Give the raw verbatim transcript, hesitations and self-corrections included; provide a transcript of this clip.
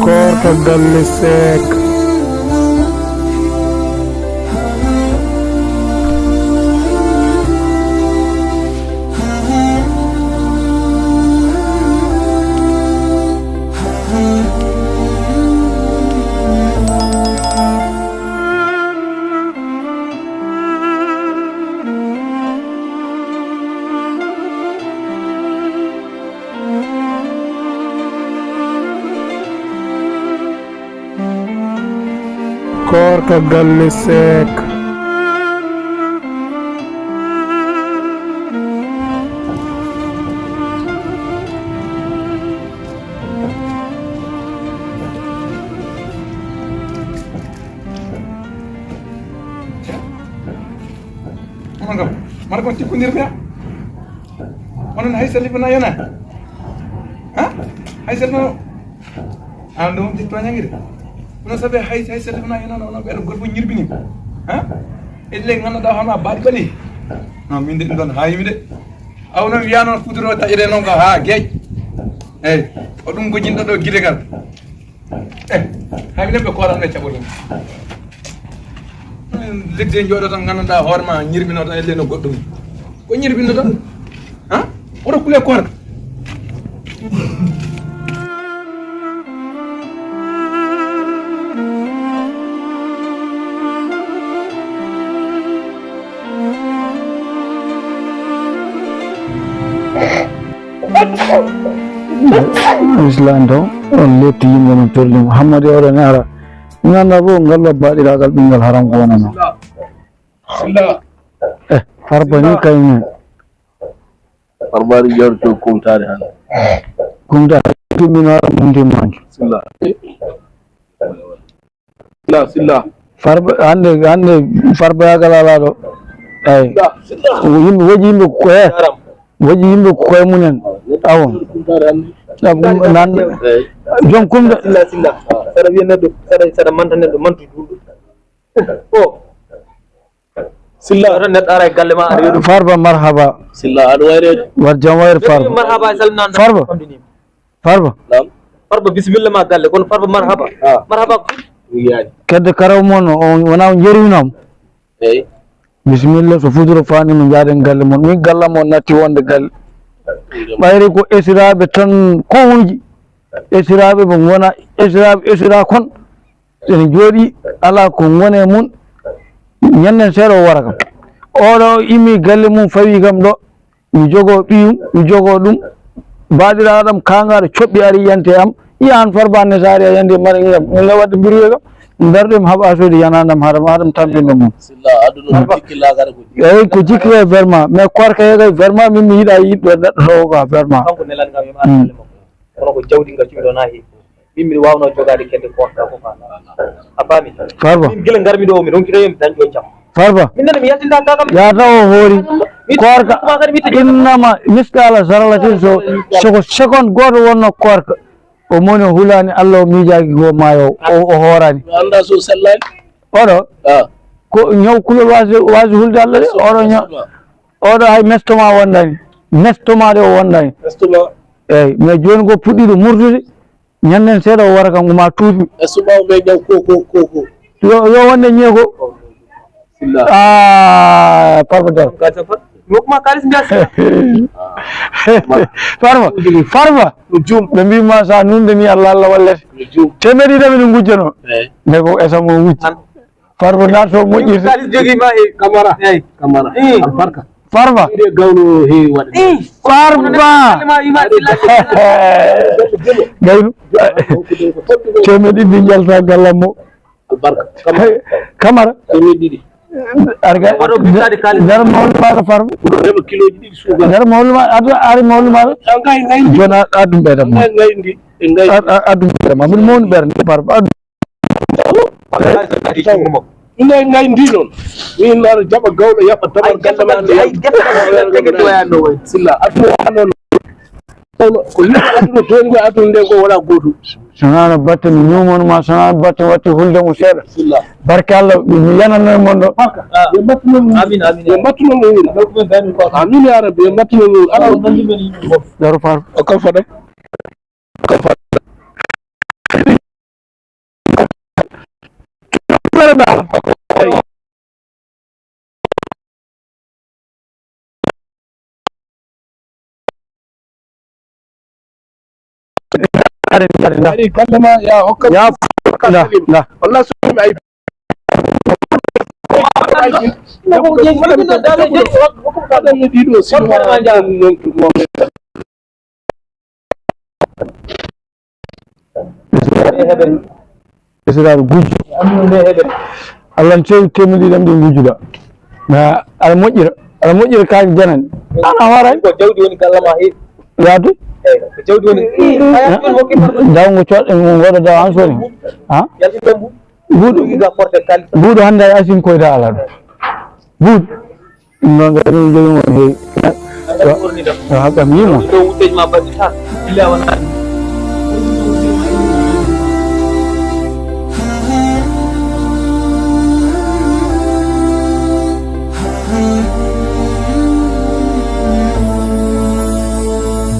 Koorka galle Seek. Koorka galle Seek. Onon kam, mara kon tikkondirɓe. Onon hay sallifa na yona. Ha? Hay sallifa. An ɗo wonti toñangide. Kono sabe hay, hay sallifa na yona, no, no, ɓeɗo gorko ñirbini. Ha? Elle ganduɗa hono a baɗi ɓali. No, min de ɗum ɗon hayimi de. Aw noon wiya noon futuro taƴete noon ko ha geej. Eyyi, ko ɗum gojinɗo ɗo gide gal. Eh, hay minen ɓe kooran ɓe caɓorɗum. Legde jooɗo tan gandanɗa hoore ma ñirbino tan elle no goɗɗum. Ko ñirbino tan? Ha? Oto kule koorka. Islam to on letti yimɓe no torli mo hammadi oɗo ne ara. Ganda fof ngal ɗo baɗiragal ɓingal haram ko wonano. Silla. Eh, Farba ni kayne. Farba ri jor to kumtare han. Kumtare. Tumino haram kumti manki. Silla. Silla, Silla. Farba hande, hande Farba yagal ala ɗo. Ay. Silla, Silla. Yimɓe woji yimɓe ko, eh. Haram. Woji yimɓe ko koye mumen. Awo. Kumtare han. Ɗum nan. Joom kumde. Silla, Silla. Saɗa wiya neɗɗo, saɗa, saɗa manta neɗɗo, mantu julɗo. O. Silla. Oto neɗɗo ara e galle ma, aɗa wiya ɗum. Farba, marhaba. Silla, aɗa wayreede. War jam wayre, Farba. Marhaba e salminande. Farba. Farba. Naam. Farba, bisimilla ma galle, kono Farba, marhaba. Ah. Marhaba ko. Yaani. Kedde karaw mon o, wona o jeruno am. Eyi. Bisimilla, so futuro fani mo jaaden galle mon. Min galle mon natti wonde galle. Ɓayri ko esiraɓe tan ko huji. Esiraɓe ɓe gona esiraɓe, esira kon. Ene jooɗi, alaa ko ngoni e mum, ñanden seeɗa o wara kam. Oɗo immi galle mum, fawi kam ɗo, mi jogoo ɓiyum, mi jogoo ɗum, baaɗiraaɗo am kaangaaɗo coɓɓi ari yante am, yiya an Farba ne saari a yande mara ngam, min nga wadde birwe kam, darɗo mi haɓa soodi yanaande am haɗa, haɗa mi tampinde mum. Silla, aduna ko jikki laakara ko jikki. Eyi, ko jikki kay vraiment, mais koorka he kay vraiment min mi yiɗa yiɗɗo neɗɗo ɗo quoi vraiment. Kanko nelan kam e ma galle makko. Kono ko jawdi nga cuuɗo na heewi. Min mbiɗa waawnoo jogaade kedde koorka fof haa. A faami? Farba. Min gila ngarmi ɗo, mi ronkitoyi mi dañɗo jam. Farba. Min nana mi yaltinta ka kam. Yaa taw o hoori. Mi koorka tuma kadi mi tigi. Innama miskala zarratin so, soko seconde gooto wonno koorka. O moni o hulaani Allah o miijaaki ko maayo o, o hooraani. Mi annda so sellaani. Oɗo. Ah. Ko ñaw kulol waasi, waasi hulde Allah de. Oɗo ñaw. Oɗo hay mestoma wondani. Mestoma de o wondani. Mestoma. Eyi, mais jooni ko puɗɗiɗo murtude. Ñanden seeɗa o wara kam, o ma tuubi. E suɓaawo ɓe ƴaw ko, ko, ko, ko. Yo, yo wonde ñeego. Silla. Ah, Farba Dal. Gasa fa. Mo kuma kalis mbiya silla. Farba, Farba. Ko jum. Ɓe mbi ma sa nunde ni Allah, Allah wallete. Ko jum. Temeɗi ɗiɗi min ngujjano. Eyi. Mais ko esa mo wujji. An. Farba nato moƴƴirde. Kalis jogi ma e Kamara. Eyi. Kamara. Eh. Albarka. Farba. Ide gawno heewi waɗde. Eh. Farba. Kalima ima silla. Gaynu. Temeɗe ɗiɗi jalta gallam mo. Albarka. Kamara. Kamara. Temeɗe ɗiɗi. Arga. Waɗo bittaade kalis. Nder mawlu maɗa Farba. Heɓa kiloji ɗiɗi suga. Nder mawlu ma, adu, ari mawlu maɗa. An kay ngayndi. Jona adum ɓe dam. An kay ngayndi. E ngayndi. Ad-, ad-, adum ɓe dam. Min mawni ɓernde Farba. Adu. Ine ngay ndi noon. Min mbaɗa jaɓa gawɗo yaɓa damal galle ma. Ay, gese ma, gese ma, gese ma. Silla, aduna o noon. Kono ko yimɓe aduna tooni ko aduna nde ko wona gootum. Sonaa no batte mi ñuumono ma, sonaa no batte watti hulde mo seeɗa. Silla. Barke Allah, mi yananno e mon ɗo. Barka. Ah. Yo mbattuno mo. Amin, amin. Yo mbattuno mo wuro. Amin ya rabbi, yo mbattuno mo wuro. Ala o nandi men yimɓe fof. Daro Far. O kam fadam. Ko fa-, Ari, ari, nda. Ari, galle ma, ya hokka. Ya, nda, nda. Wallah, so mi ay. Ɗiɗo, si ma. Israel guju. Allah n cewi temedde ɗiɗi ɗam ɗi gujuɗa. Na ala moƴƴira, ala moƴƴira kaake janani. Ana horay. Ko jawdi woni galla ma he. Yaadu? Eyi, ko jawdi woni. Dawngo coɗɗe mum waɗa dawa an soni. Ha? Yalti ɗon bu. Buuɗu. Ɗum ga porte kali. Buuɗu hannde a asin koyda ala ɗum. Buuɗu. Ɗum noon kadi min jogii mo heewi. Yo haɓɓam yimo. Ɗo wutteji ma baɗɗi tan. Billa wona.